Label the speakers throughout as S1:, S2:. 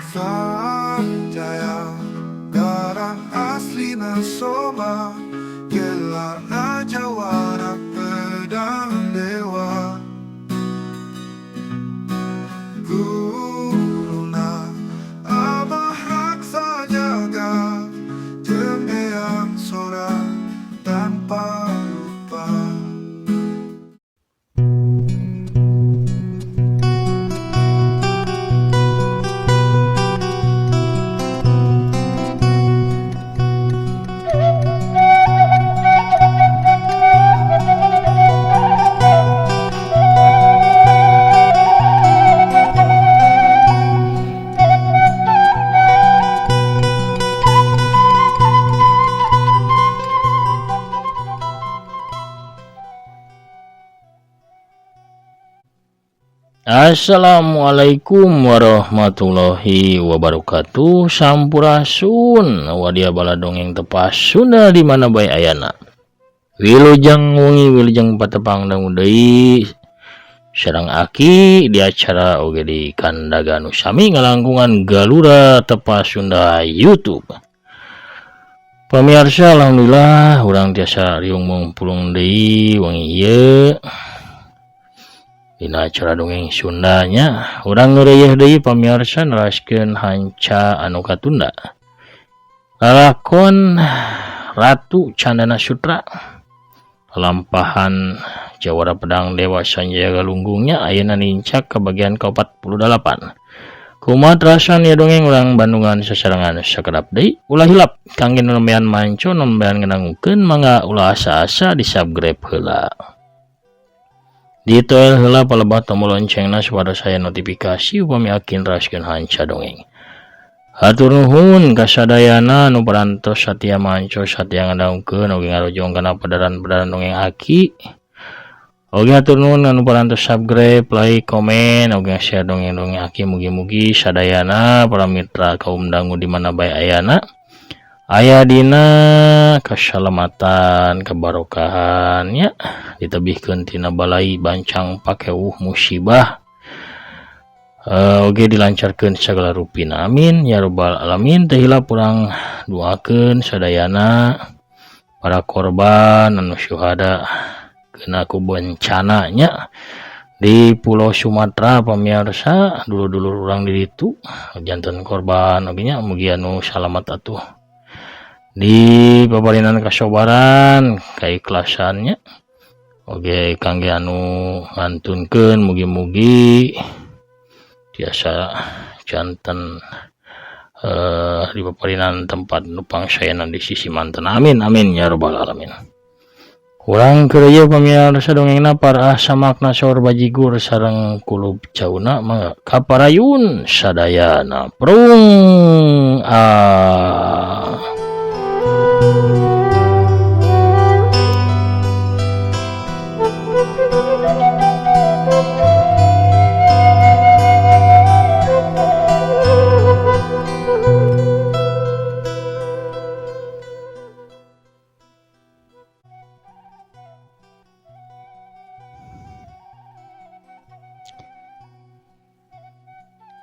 S1: Sanjaya darah aslina Soma, gelarna jawara pedang dewa. Guruna Abah Raksa Jaga, jeung Eyang Sora tanpa lupa.
S2: Assalamualaikum warahmatullahi wabarakatuh. Sampurasun wadia bala dongeng tepas Sunda di mana bae ayana. Wilujeng wengi wilujeng patepang dangu deui sareng aki di acara oge di Kandaga nu sami ngalangkungan Galura Tepas Sunda YouTube. Pamirsa, alhamdulillah urang tiasa riung mung pulung deui wengi ieu dina acara dongeng Sundanya. Urang ngeureuyeuh deui pamirsa neraskeun hanca anu katunda. Lalakon Ratu Candana Sutra lampahan Jawara Pedang Dewa Sanjaya Galunggungnya ayeuna nincak ke bagian ke-48. Kumaha terasan ya dongeng urang Bandungan sasarengan sakedap deui. Ulah hilap kangge nu nembean manco nembean ngedangukeun mangga ulah asa-asa di subscribe heula. Ditoel heula palebah tombol loncengna supados aya notifikasi upami akin raskeun hanca dongeng. Hatur nuhun kasadayana nu parantos satia manco satia ngadangukeun oge ngarojong kana pedaran-pedaran dongeng aki. Oge hatur nuhun anu parantos subscribe, like, komen, oge share dongeng-dongeng aki. Mugi-mugi sadayana para mitra kaum dangu di mana bae ayana aya dina keselamatan, kebarokahan nya, ditebihkeun tina balai bancang pakewuh musibah. Oge dilancarkeun sagala rupina, amin ya rabbal alamin. Teu hilap urang doakeun sadayana para korban anu syuhada kena ku bencana nya di Pulau Sumatera. Pamirsa, dulur-dulur urang di ditu janten korban oge nya, mugi anu salamat atuh di pabarinan kasobaran kaikhlasannya. Oge kangge anu ngantunkeun mugi-mugi tiasa janten di paparinan tempat nu pangsaena di sisi manten, amin amin ya rabbal alamin. Urang keur ieu pamirsa dongengna para samakna saur bajigur sareng kulub cauna, mangga kaparayun sadayana prung ah.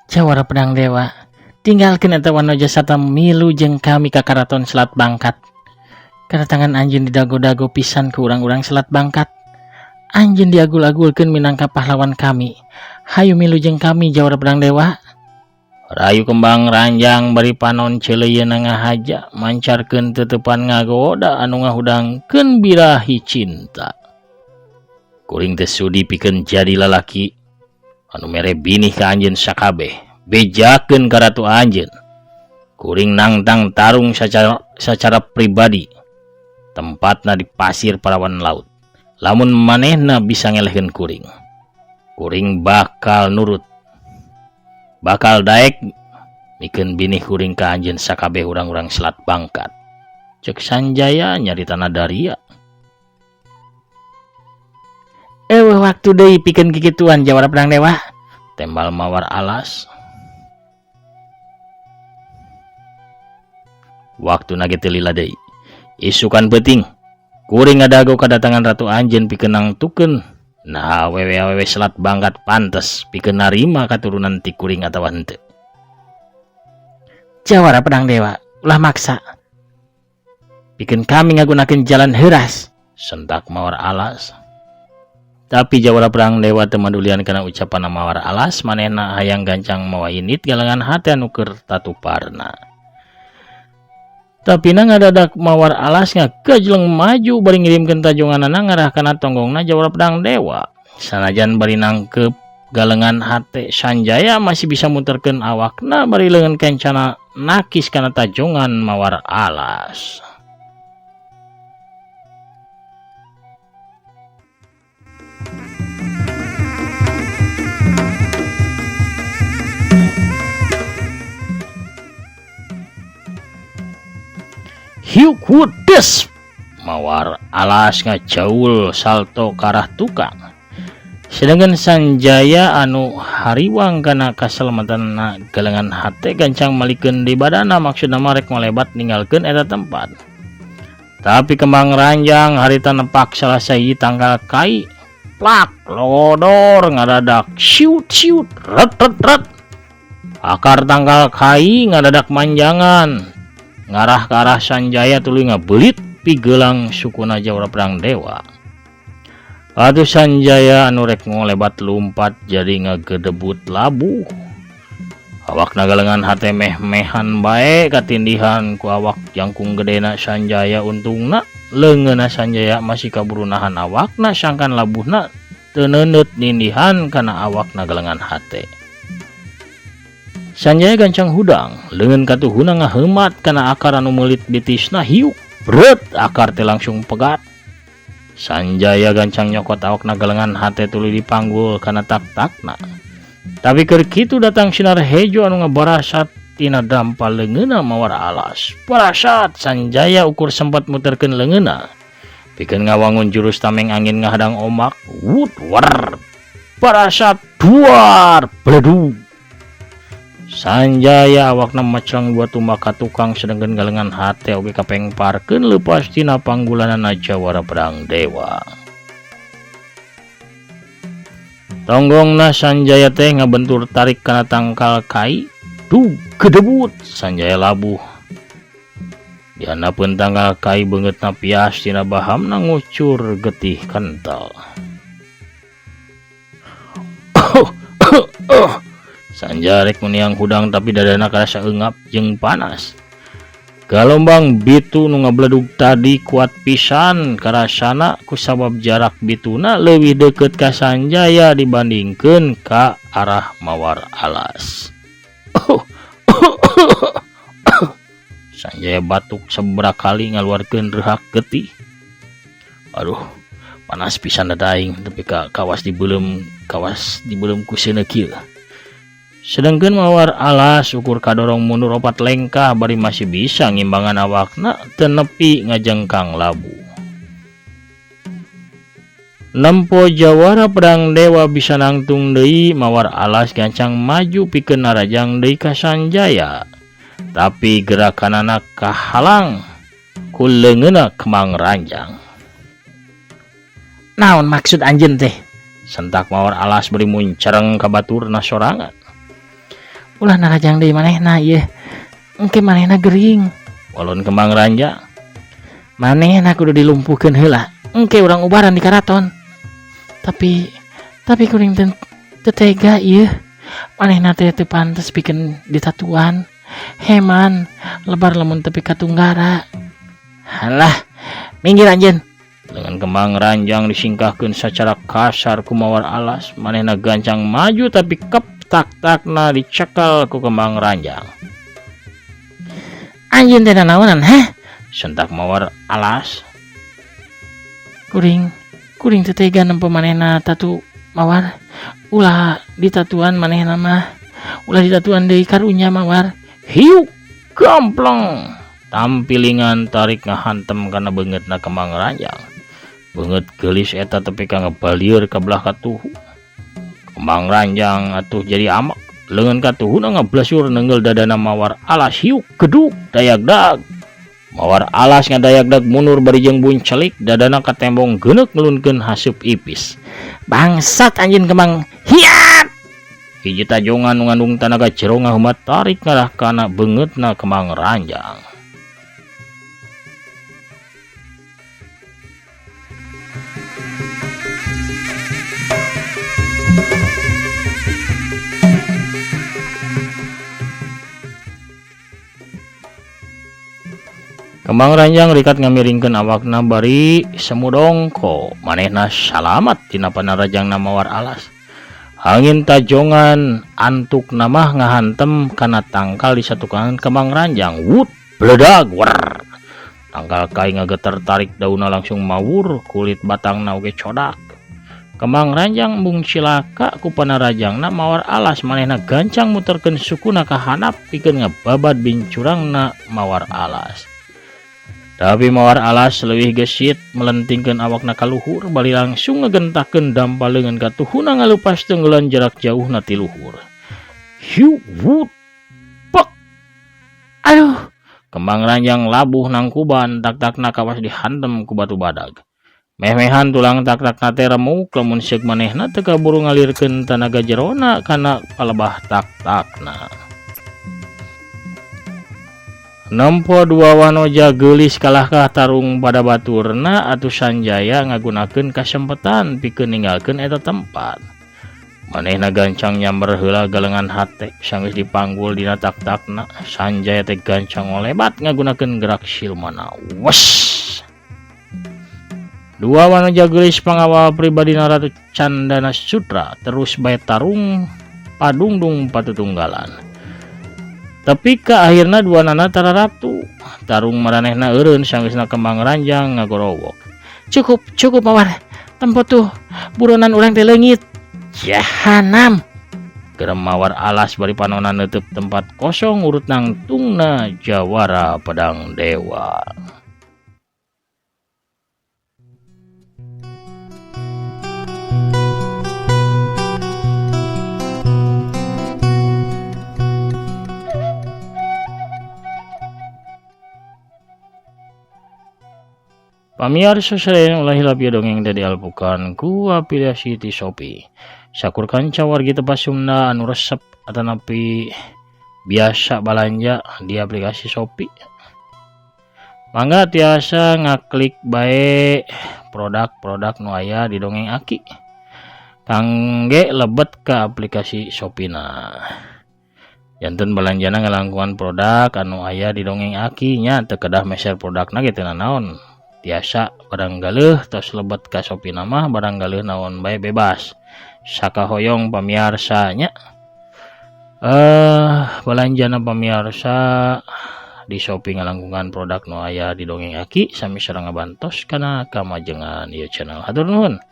S2: Jawara Pedang Dewa, tinggalkeun eta Wanoja sarta milu jeung kami ka Karaton Selat Bangkat. Kedatangan anjeun didago-dago pisan ku urang-urang Selat Bangkat. Anjeun diagul-agulkeun minangka pahlawan kami. Hayu milu jeung kami Jawara Pedang Dewa. Rayu kembang ranjang bari panon ceuleuyeuna ngahaja mancarkeun teuteupan ngagoda anu ngahudangkeun birahi cinta. Kuring teh sudi pikeun jadi lalaki anu mere binih ka anjeun sakabeh, bejakeun ka ratu anjeun. Kuring nangtang tarung secara pribadi, tempatna di pasir parawan laut. Lamun manehna bisa ngelehkeun kuring, kuring bakal nurut, bakal daek mikeun binih kuring ka anjeun sakabeh urang-urang Selat Bangkat. Cek Sanjaya nyarita Daria. Eueuh waktu deui pikeun kikituan Jawara Pedang Dewa. Tembal mawar alas. Waktu nage teu lila deui. Isukan peuting kuring ngadago kadatangan ratu anjeun pikeun nangtukeun nah awewe-awewe Selat Bangkat pantes pikeun narima katurunan ti kuring atawa henteu. Jawara Pedang Dewa ulah maksa. Pikeun kami ngagunakeun jalan heuras, sentak Mawar Alas. Tapi Jawara Pedang Dewa teu madulian kana ucapan Mawar Alas, manehna hayang gancang mawa indit galengan hate anu keur tatuparna. Tapi na ngadadak Mawar Alas ngagajleng maju bari ngirimkeun tajonganana ngarah kana tonggongna Jawara Pedang Dewa. Sanajan bari nangkep galengan hate Sanjaya masih bisa muterkeun awakna bari leungeun kencana nakis kana tajongan Mawar Alas. Hiuk hudes Mawar Alas ngajaul salto karah tukang. Sedangkan Sanjaya anu hariwang kana kaselamatanna galengan hate gancang malikeun di badana maksudna mah rek malebat ninggalkeun eta tempat. Tapi Kembang Ranjang harita nepak salah sahiji tangkal kai plak lodor ngadadak siut siut ret ret ret. Akar tangkal kai ngadadak manjangan ngarah ka arah Sanjaya tuluy ngabelit pigelang sukuna Jawara Pedang Dewa. Atuh Sanjaya anu rek ngolebat lumpat jadi ngagedebut labuh. Awakna galengan hate meh-mehan bae katindihan ku awak jangkung gedena Sanjaya. Untungna leungeunna Sanjaya masih kaburu nahan awakna sangkan labuhna teu neundeut nindihan kana awakna galengan hate. Sanjaya gancang hudang, leungeun katuhuna ngaheumat kana akar anu meulit bitisna hiuk, bret akar teh langsung pegat. Sanjaya gancang nyokot awakna galengan hate tuluy dipanggul kana tak-takna. Tapi keur kitu datang sinar hejo anu ngabarasat tina dampal leungeunna Mawar Alas. Barasat Sanjaya ukur sempat muterkeun leungeunna. Pikeun ngawangun jurus tameng angin ngahadang ombak, wut war. Barasat duar bledug. Sanjaya awakna maclang dua tumbak ka tukang sedengkeun galengan hate oge kapengparkeun leupas tina panggulanana Jawara Pedang Dewa. Tonggongna Sanjaya teh ngabentur tarik kana tangkal kai, dug gedebut Sanjaya labuh. Dihandapeun tangkal kai beungeutna pias tina bahamna ngucur getih kental. Sanjaya rek meniang hudang tapi dadana karasa eungap jeung panas. Galombang bitu nu ngabledug tadi kuat pisan karasana kusabab jarak bituna leuwih deukeut ka Sanjaya dibandingkeun ka arah Mawar Alas. Sanjaya batuk sababaraha kali ngaluarkeun reuhak getih. Aduh, panas pisan dada aing tepi ka kawas dibeuleum ku seuneu kieu. Sedangkan Mawar Alas ukur kadorong mundur opat lengkah bari masih bisa ngimbangan awakna teu nepi ngajengkang labu. Nempo Jawara Pedang Dewa bisa nangtung deui, Mawar Alas gancang maju pikeun narajang deui ka Sanjaya. Tapi gerakanana kahalang ku leungeunna Kembang Ranjang. Naon maksud anjeun teh? Sentak Mawar Alas bari muncereng ka baturna sorangan. Ulah narajang deui manehna ieu. Engke manehna gering. Walon Kembang Ranjang. Manehna kudu dilumpuhkeun heula. Engke urang ubaran di karaton. Tapi kuring teu tega ieu. Manehna teh teu pantes pikeun ditatuan. Heman lebar lamun tepi ka tunggara. Halah, minggir anjeun. Dengan Kembang Ranjang disingkahkeun sacara kasar ku Mawar Alas, manehna gancang maju tapi kep tak-takna dicekal ku Kembang Ranjang. Anjeun teh nanaonan, heh? Sentak Mawar Alas. Kuring teu tega nempo manehna tatu Mawar. Ulah ditatuan manehna mah. Ulah ditatuan deui karunya Mawar. Hiuk gampleng. Tampilingan tarik ngahantem kana beungeutna Kembang Ranjang. Beungeut geulis eta tepi ka ngabalieur ka belah katuhu. Kembang Ranjang atuh jadi amak. Leungeun katuhuna ngablasur nenggel dadana Mawar Alas. Hiuk geduk dayagdag. Mawar Alas ngadayagdag mundur bari jeung buncelik dadana katembong geuneuk ngelunkeun haseup ipis. Bangsat anjeun Kembang. Hiat! Hiji tajongan nu ngandung tanaga jero ngahumat tarik ngarah kana beungeutna Kembang Ranjang. Kembang Ranjang rikat ngamiringkeun awakna bari semu dongko manehna salamat tina panarajangna Mawar Alas. Angin tajongan antuk namah ngahantem kana tangkal di satukangan Kembang Ranjang. Wut bledag wer. Tangkal kai ngageter tarik daunna langsung mawur, kulit batangna oge codak. Kembang Ranjang embung cilaka ku panarajangna Mawar Alas, manehna gancang muterkeun sukuna ka handap pikeun ngababad bincurangna Mawar Alas. Tapi Mawar Alas leuwih gesit melentingkeun awakna ka luhur bari langsung ngegentakeun dampa leungeun ka tuhuna ngalupas tenggelan jarak jauhna ti luhur. Hiu wut pek. Aduh, Kembang Ranjang labuh nangkuban tak-takna kawas dihantem ku batu badag. Meh-mehan tulang tak-takna teh remuk lamun seuk manehna teu kaburu ngalirkeun tanaga jerona kana palebah tak-takna. Nempo dua wanoja geulis kalahkah tarung pada baturna atuh Sanjaya ngagunakeun kasempetan pikeun ninggalkeun eta tempat. Manehna gancang nyamber heula galengan hate sanggeus dipanggul dina tak-takna. Sanjaya teh gancang ngolebat ngagunakeun gerak silmana. Wes. Dua wanoja geulis pangawal pribadina Ratu Candana Sutra terus bae tarung padungdung patutunggalan. Tapi ke akhirna dua nana tara ratu tarung maranehna eureun sanggeusna Kembang Ranjang ngagorowok. Cukup, cukup Mawar. Tempo tuh buronan urang teh leungit. Jahanam. Gerem Mawar Alas bari panona neuteub tempat kosong urut nangtungna jawara pedang dewa. Pamiarsa sadayana ulah hilap ieu dongeng teh dialpukan ku afiliasi ti Shopee. Sakur kanca wargi tepas Sunda anu resep atanapi biasa balanja di aplikasi Shopee. Mangga tiasa ngaklik bae produk-produk nu aya di dongeng Aki. Kangge lebet ke aplikasi Shopee-na. Janten balanjana ngalangkungan produk anu aya di dongeng Aki nya teu kedah meser produkna ge teu nanaon. Tiasa barang galeuh tos lebet ka Shopee mah barang galeuh naon bae bebas. Sakahoyong pamiarsa nya. Balanjana pamiarsa di Shopee ngalangkungan produk nu aya di dongeng Aki sami sareng ngabantos kana kamajengan ieu channel. Hatur nuhun.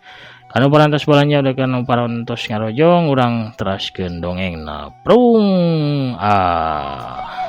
S2: Kanu parantos balanja udah kanu parantos ngarojong urang teraskeun dongengna. Prung ah.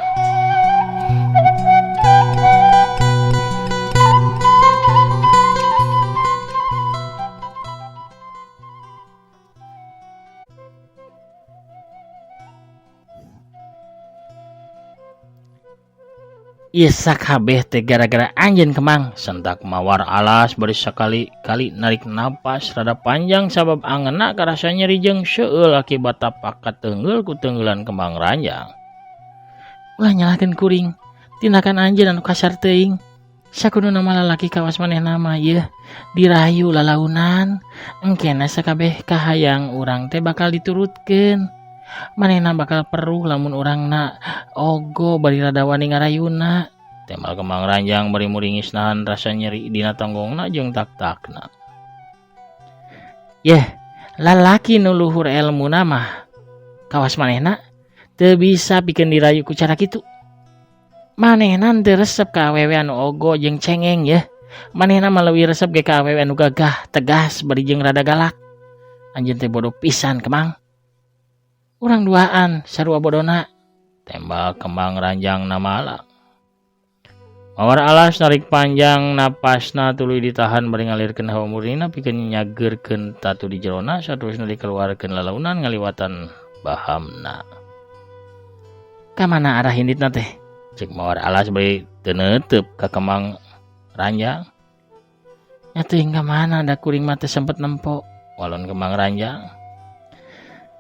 S2: Ieu sakabeh teh gara-gara anjeun Kembang, sentak Mawar Alas bari sakali-kali narik napas rada panjang sabab angeunna karasa nyeri jeung seueul akibat tapak kateunggeul ku teunggelan Kembang Ranjang. Ulah nyalahkeun kuring, tindakan anjeun anu kasar teuing. Sakuduna mah lalaki kawas manehna mah yeuh dirayu lalaunan, engkena sakabeh kahayang urang teh bakal diturutkeun. Manehna bakal peruh lamun urangna ogo bari rada wani ngarayuna. Temal Kembang Ranjang bari muringis nahan rasa nyeri dina tonggongna jeung tak-takna. Yeh, lalaki nu luhur elmuna mah kawas manehna teu bisa pikeun dirayu ku cara kitu. Manehna teu resep ka awewe anu ogo jeung cengeng yeh. Manehna mah leuwih resep ge ka awewe anu gagah, tegas bari jeung rada galak. Anjeun teh bodoh pisan Kembang. Urang duaan sarua bodona. Tembak Kembang Ranjang namala. Mawar Alas narik panjang napasna tuluy ditahan bari ngalirkeun hawa murnina pikeun nyageurkeun tatu di jerona saterusna dikeluarkeun lalaunan ngaliwatan bahamna. Ka mana arah inditna teh? Cek Mawar Alas bari teu neuteub ka Kembang Ranjang. Nya teuing ka mana da kuring mah teu sempet nempo. Walon Kembang Ranjang.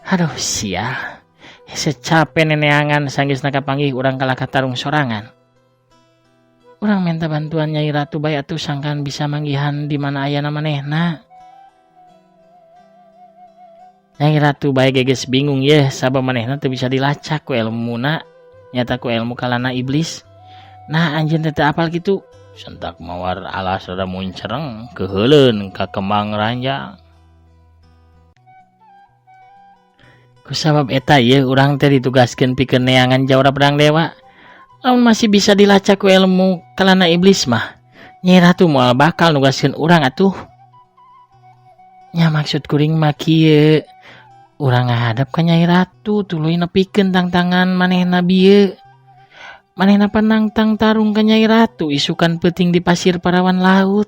S2: Aduh sia, hese cape neneangan sanggeusna kapanggih urang kalah katarung sorangan. Urang minta bantuan Nyai Ratu bae atuh sangkan bisa manggihan di mana ayana manehna. Nyai Ratu bae geus bingung yeuh sabab manehna teu bisa dilacak ku elmuna nyata ku elmu kalana iblis. Nah anjeun teh teu apal kitu. Sentak Mawar Alas rada muncereng keuheuleun ka Kembang Ranjang. Kusabab eta ieu urang teh ditugaskeun pikeun neangan jawara pedang dewa. Lamun masih bisa dilacak ku ilmu kalana iblis mah, Nyai Ratu moal bakal nugaskeun urang atuh. Nya maksud kuring mah kieu, urang ngahadap ka Nyai Ratu tuluy nepikeun tangtangan manehna bieu. Manehna pan nangtang tarung ka Nyai Ratu isukan peuting di pasir parawan laut.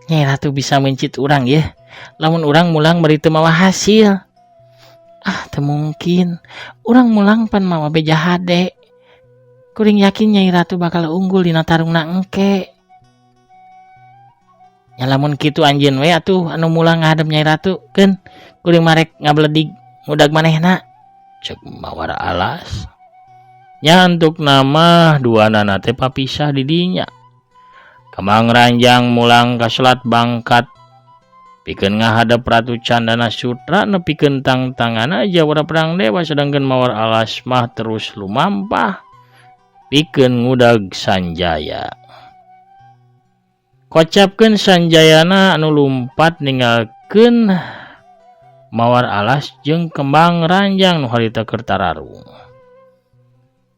S2: Nyai Ratu bisa mencit urang yeuh, lamun urang mulang bari teu mawa hasil. Ah, teu mungkin. Urang mulang pan mawa beja hade. Kuring yakin Nyai Ratu bakal unggul dina tarungna engke. Nya lamun kitu anjeun we atuh anu mulang ngahadep Nyai Ratu keun kuring marek ngabledig ngudag manehna. Cek Mawar Alas. Nya antukna mah duanana teh papisah di dinya. Kembang Ranjang mulang ka Selat Bangkat pikeun ngahadep Ratu Candana Sutra nepikeun tangtangana jawara pedang dewa sedangkeun Mawar Alas mah terus lumampah pikeun ngudag Sanjaya. Kocapkeun Sanjayana anu lumpat ninggalkeun Mawar Alas jeung Kembang Ranjang nu harita keur tararung.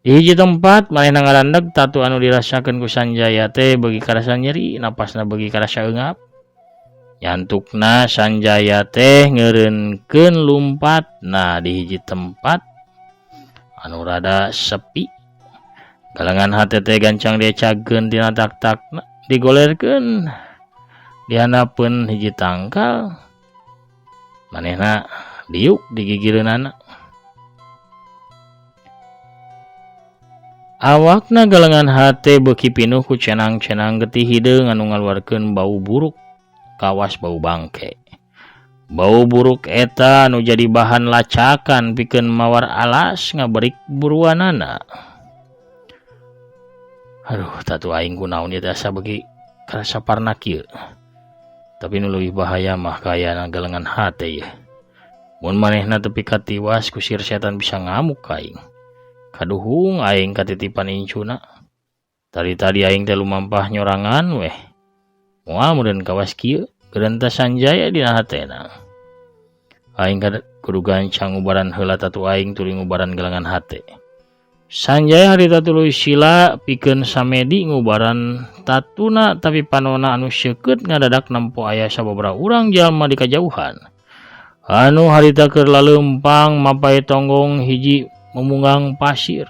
S2: Di hiji tempat manehna ngarandeg tatu anu dirasakeun ku Sanjaya teh beuki karasa nyeri, napasna beuki karasa eungap. Nyantukna Sanjaya teh ngeureunkeun lumpatna di hiji tempat anu rada sepi. Galengan hate teh gancang diecagkeun tina tak-takna, digolerkeun di handapeun hiji tangkal. Manehna diuk di gigireunana. Awakna galengan hate beuki pinuh ku cenang-cenang getih hideung anu ngaluarkeun bau buruk, kawas bau bangke. Bau buruk eta anu jadi bahan lacakan pikeun Mawar Alas ngaberik buruanana. Aduh, tatu aing kunaon ieu teh asa beuki karasa parna kieu. Tapi nu leuwih bahaya mah kaayana galengan hate ieu. Mun manehna tepi ka tiwas ku sir setan bisa ngamuk ka aing. Kaduhung aing katitipan incuna. Tadi-tadi aing teh lumampah nyorangan weh. Moal meureun kawas kieu, geurenta Sanjaya dina hatena. Aing kudu gancang ngubaran heula tatu aing tuluy ngubaran galengan hate. Sanjaya harita tuluy sila pikeun samedi ngubaran tatuna tapi panona anu seukeut ngadadak nempo aya sababaraha urang jalma di kajauhan. Anu harita keur laleumpang mapai tonggong hiji memunggang pasir.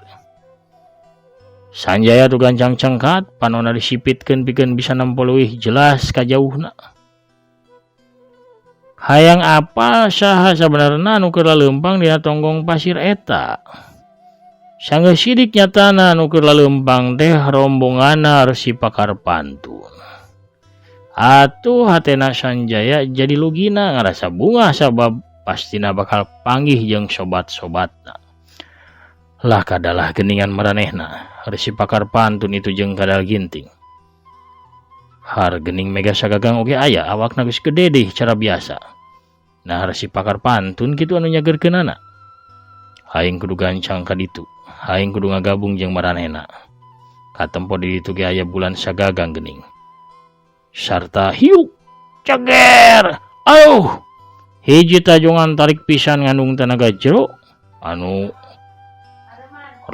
S2: Sanjaya tu gancang cengkat, panona disipitkeun pikeun bisa nempo leuwih jelas kajauhna. Hayang apal saha sabenerna anu keur laleumpang dina tonggong pasir eta. Sanggeus sidik nyatana anu keur laleumpang teh rombonganna Resi Pakar Pantun. Atuh hatena Sanjaya jadi lugina ngarasa bungah sabab pastina bakal panggih jeung sobat-sobatna. Lah kadalah geningan maranehna, Resi Pakar Pantun itu jeung Kadal Ginting. Har gening Mega Sagagang oge aya awakna geus gede deh cara biasa. Nah Resi Pakar Pantun kitu anu nyagerkeunana. Aing kudu gancang ka ditu, aing kudu ngagabung jeung maranehna. Katempo di ditu ge aya bulan Sagagang gening. Sarta hiuk ceger. Auh. Hiji tajongan tarik pisan ngandung tenaga jero anu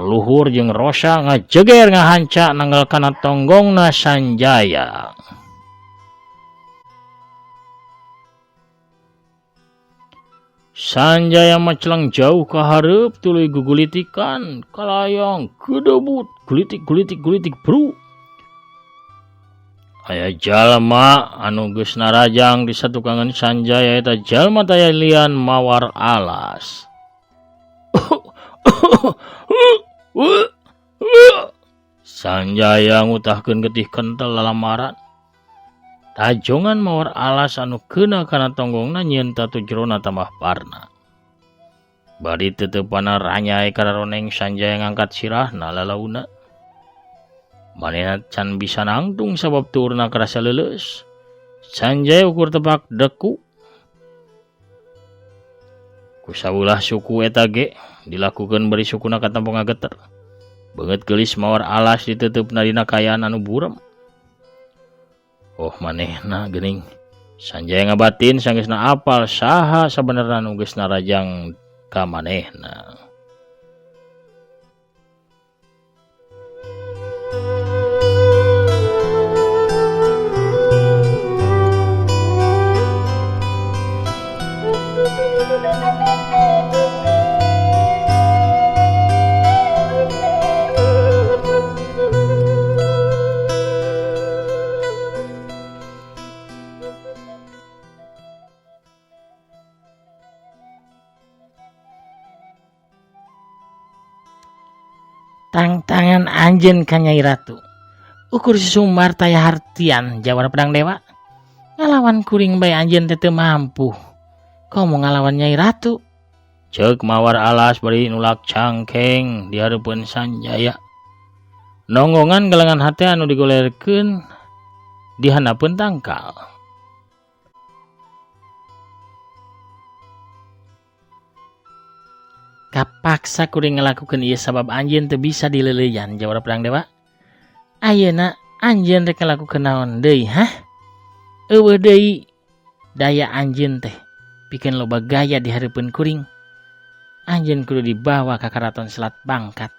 S2: luhur jeung rosa ngajeger ngahanca nanggal kana tonggongna Sanjaya. Sanjaya macelang jauh ka hareup tuluy gugulitikan kalayang gedebut gulitik gulitik gulitik bru. Aya jalma anu geus narajang di satukangan Sanjaya eta jalma taya lian Mawar Alas. Sanjaya ngutahkeun getih kental lalamaran. Tajongan Mawar Alas anu keuna kana tonggongna nyieun tatu jerona tambah parna. Bari teuteupana ranyai kararoneng Sanjaya ngangkat sirahna lalauna. Manehna can bisa nangtung sabab tuurna karasa leuleus. Sanjaya ukur tepak deku. Ku saulah suku eta ge dilakukeun bari sukuna katempo ngageter. Beungeut geulis Mawar Alas diteutupna dina kaayaan anu burem. Oh manehna geuning. Sanjaya ngabatin sanggeusna apal saha sabenerna nu geus narajang ka manehna. Tangtangan anjeun ka Nyai Ratu. Ukur Sumar taya hartian jawara pedang dewa. Ngalawan kuring bae anjeun teh teu mampu. Komo ngalawan Nyai Ratu? Ceuk Mawar Alas bari nulak cangkeng di hareupeun Sanjaya. Nonggongan galengan hate anu digolerkeun di handapeun tangkal. Kapaksa kuring ngalakukeun ieu sabab anjeun teu bisa dileuleyan jawara pedang dewa. Ayeuna anjeun rek ngalakukeun naon deui, hah? Eueuh deui daya anjeun teh pikeun loba gaya di hareupeun kuring. Anjeun kudu dibawa ka Karaton Selat Bangkat.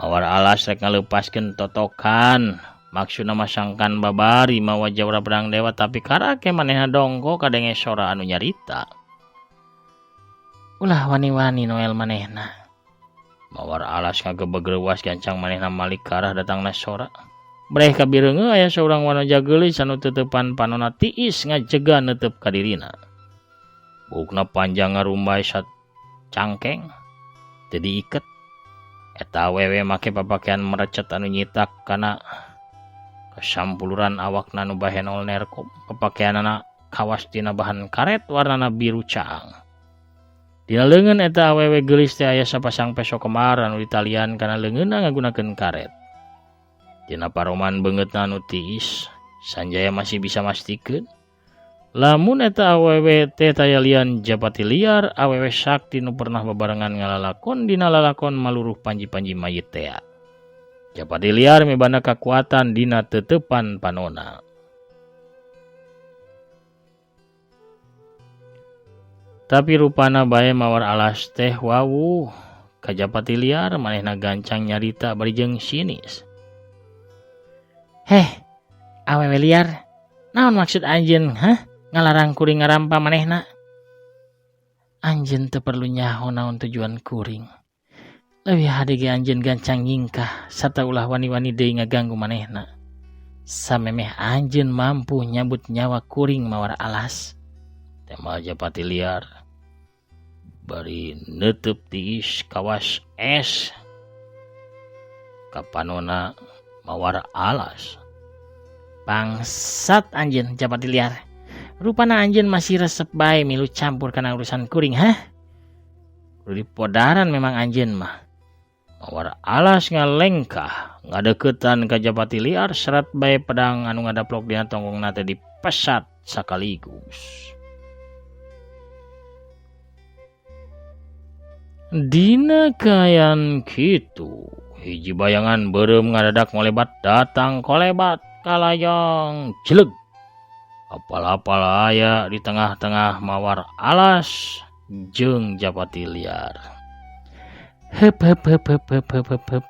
S2: Mawar Alas rek ngaleupaskeun totokan. Maksudna masangkan babari mawa jawara pedang dewa tapi karake manehna dongko kadenge sora anu nyarita. Ulah wani-wani Noel manehna. Mawar Alas ngagebeg reuas gancang manehna malik karah datangna sora. Breh kabireungeun aya saurang wanoja geulis anu teuteupan panona tiis ngajega neuteub ka dirina. Buukna panjang ngarumbay sacangkeng teu diiket. Eta awewe make papakean merecet anu nyitak kana kasampuluran awakna nu bahenol nerkom. Papakeanana kawas tina bahan karet warnana biru caang. Dina leungeun eta awewe geulis teh aya sapasang peso kemar anu ditalian kana leungeunna ngagunakeun karet. Dina paroman beungeutna anu tiis, Sanjaya masih bisa mastikeun lamun eta awewe teh taya lian japati liar, awewe sakti nu pernah babarengan ngalalakon dina lalakon maluruh panji-panji mayit tea. Japati liar mibanda kakuatan dina teuteupan panona. Tapi rupana bae Mawar Alas teh wawuh ka japati liar manehna gancang nyarita bari jeung sinis. Heh, awewe liar, naon maksud anjeun, hah? Ngalarang kuring ngarampa manehna? Anjeun teu perlu nyaho naon tujuan kuring. Leuwih hade ge anjeun gancang nyingkah sarta ulah wani-wani deui ngaganggu manehna. Samemeh anjeun mampu nyabut nyawa kuring Mawar Alas. Tema japati liar bari neuteub tiis kawas es kapanona Mawar Alas. Bangsat anjeun japati liar. Rupana anjeun masih resep bae milu campur kana urusan kuring, hah? Kudu dipodaran memang anjeun mah. Mawar Alas ngalengkah ngadeukeutan ka japati liar serat bae pedang anu ngadaplok dina tonggongna teh dipesat sakaligus. Dina kaayaan kitu, hiji bayangan beureum ngadadak ngolebat datang kolebat kalayang jeleg. Apal-apal aya di tengah-tengah Mawar Alas jeung japati liar. Heup heup heup heup heup heup heup heup.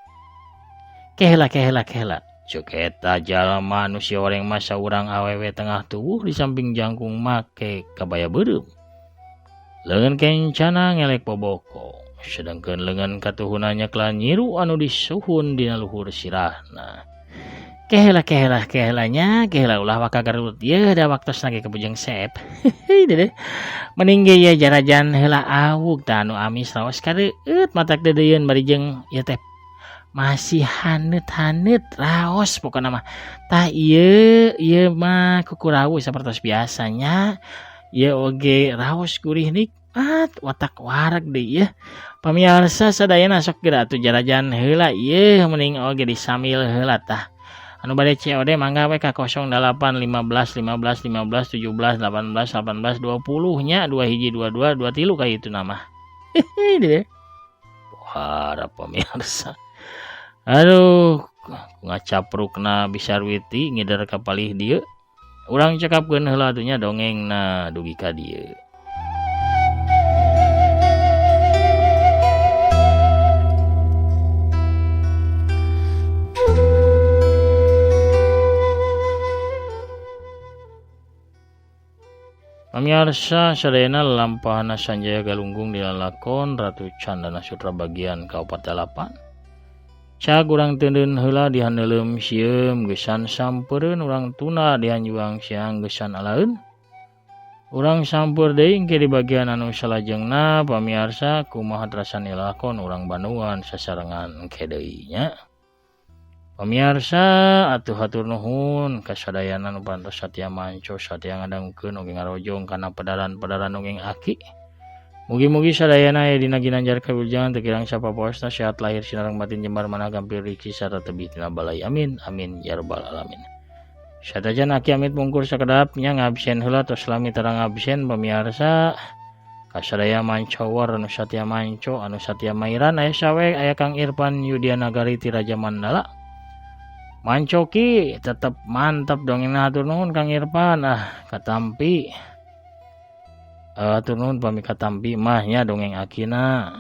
S2: Kehela kehela kehela. Ceuk eta jalma nu si oreng mah saurang awewe tengah tubuh di samping jangkung make kabaya beureum. Leungeun kencana ngelek boboko, sedangkeun leungeun katuhuna nyeklan nyiru anu disuhun dina luhur sirahna. Kehela kehela kehelanya, kehela ulah waka garut yeuh da waktosna ge kabujeng seep. Heuh mending ge ieu jarajan heula awug tah anu amis raos kareueut matak deudeuyeun bari jeung ieu teh masih haneut-haneut raos pokona mah. Tah ieu ieu mah kukurawu sapertos biasanya. Ieu oge raos gurih nikmat. At watak wareg deui yeuh. Pamiarsa sadayana sok geura atuh jarajan heula yeuh mending oge disamil heula tah. Anu bade COD mangga we ka 08 15 15 15 17 18 18 20 nya 2 hiji 22 23 ka itu nama. Hehehe. Harap pemirsa. Aduh, ngacaprukna bisarwiti ngider ka palih dieu. Urang cekapkeun heula atuh nya dongengna dugi ka dieu. Pamiarsa sadayana lalampahna Sanjaya Galunggung dina lakon Ratu Candana Sutra bagian ka-48. Cag urang teuneun heula dihaneuleum sieum geusan sampeureun urang tuna dihanjuang siang geusan alaeun. Urang sampeur deui engke di bagian anu salajengna pamiarsa kumaha terasan lakon urang Bandungan sasarengan engke deui nya. Pamiarsa atuh hatur nuhun kasadayana nu parantos satia manco satia ngadangukeun oge ngarojong kana pedaran-pedaran dongeng aki. Mugi-mugi sadayana aya dina ginanjar kawilujengan teu kirang sapapoosna sehat lahir sinareng batin jembar manah gampil riki sarta tebih tina balai amin amin ya rabbal alamin. Satajan aki amit mungkur sakedap nya ngabsen heula tos lami tara ngabsen pamiarsa. Kasadaya mancower anu satia manco anu satia mairan aya sawe aya Kang Irfan Yudianagari ti Raja Mandala. Mancoki tetep mantap dongengna hatur nuhun Kang Irfan ah katampi. Hatur nuhun pami katampi mah nya dongeng akina.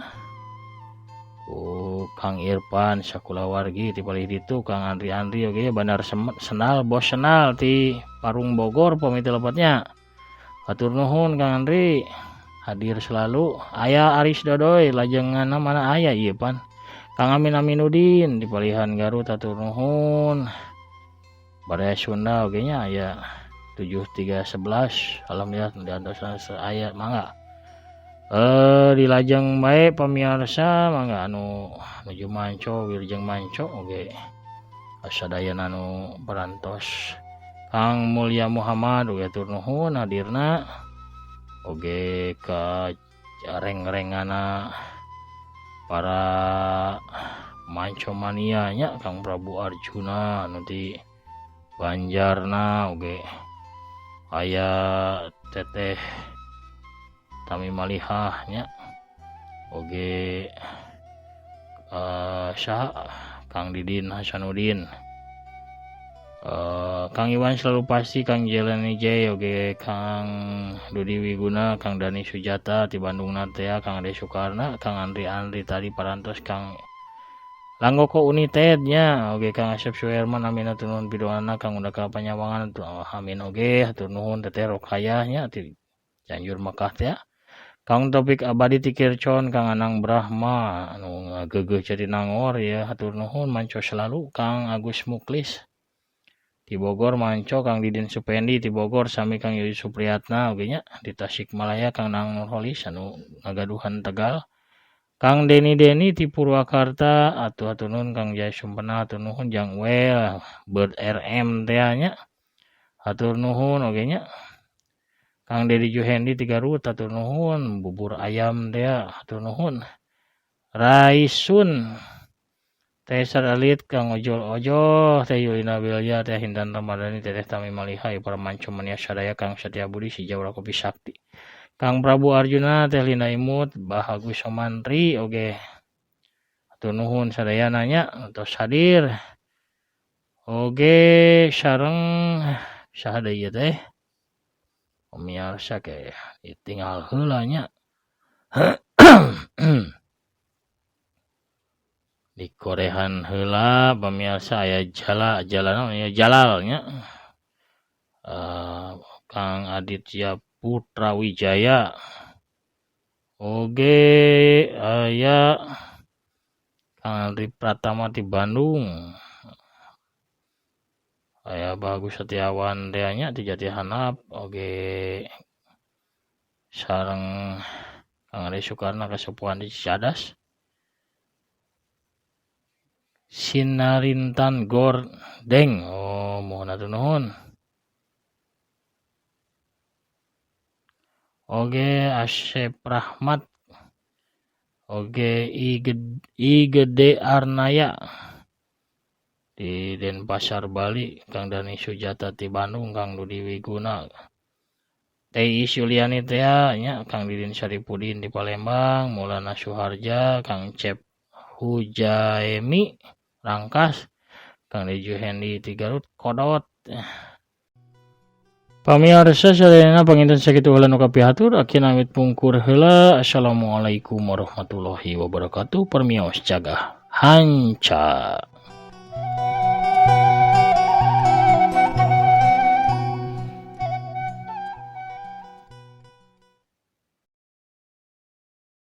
S2: Ku Kang Irfan sakulawargi ti palih ditu Kang Andri Andri oge bandar senal bos senal ti Parung Bogor pami teu lepatnya. Hatur nuhun Kang Andri hadir selalu. Aya Aris Dodoy lajenganna mana aya ieu pan. Kang Amin Aminudin di palihan Garut hatur nuhun. Baraya Sunda oge nya aya 7311 alhamdulillah diantosan aya mangga. Dilajeng bae pamiarsa mangga anu nuju manco wilujeng manco oge kasadayana anu parantos. Kang Mulya Muhammad oge hatur nuhun hadirna oge ka reng-rengana para manco mania nya Kang Prabu Arjuna anu di Banjarna oge aya Teteh Tami Malihah nya oge saha Kang Didin Hasanuddin Kang Iwan selalu pasti Kang Jelani J oge Kang Dudi Wiguna Kang Dani Sujata ti Bandung Natea Kang Ade Sukarna Kang Andri Andri tadi parantos Kang Langgoko United nya oge Kang Asep Suherman amin hatur nuhun pidoana Kang Undaka Panyawangan amin oge hatur nuhun Teteh Rokayah nya ti Cianjur Mekah teh Kang Topik Abadi ti Kircon Kang Anang Brahma anu ngageugeuh Jatinangor ya hatur nuhun manco selalu Kang Agus Muklis di Bogor manco Kang Didin Supendi di Bogor sami Kang Yudi Supriyatna oge nya di Tasikmalaya Kang Nang Nurholis anu ngagaduhan Tegal Kang Deni Deni di Purwakarta atuh hatur nuhun Kang Jaya Sumpena hatur nuhun Jang Well Bird RM teh nya hatur nuhun oge nya Kang Dedi Juhendi di Garut hatur nuhun bubur ayam teh hatur nuhun Raisun Teh Saralit Kang Ojol Ojol Teh Yulina Bilya Teh Hindan Ramadhani Teteh Tami Malihai para manco mania sadaya Kang Satya Budi si Jawara Kopi Sakti Kang Prabu Arjuna Teh Lina Imut Bahagus Somantri oge hatur nuhun sadayana nya tos hadir oge sareng saha deui ieu teh pamiarsa ke ditinggal heula nya dikorehan heula pamiarsa aya jala jala naon ya jalal nya Kang Aditya Putra Wijaya oge aya Kang Andri Pratama di Bandung aya Bagus Setiawan teh nya di Jati Hanap oge sareng Kang Ade Sukarna kasepuhan di Cicadas Sinarintan Gordeng oh mohon hatur nuhun. Oge Asep Rahmat, oge I Gede Arnaya di Denpasar Bali, Kang Dani Sujata ti Bandung, Kang Dudi Wiguna, Teh Yuliani teh nya, Kang Didin Saripudin di Palembang, Maulana Suharja, Kang Cep Hujaemi Rangkas, Kang Deju Hendi ti Garut Kodot. Pamiarsa sadayana, panginten sakitu heula nu kapihatur, akhirna amit pungkur heula. Assalamualaikum warahmatullahi wabarakatuh. Permios, cagah hanca.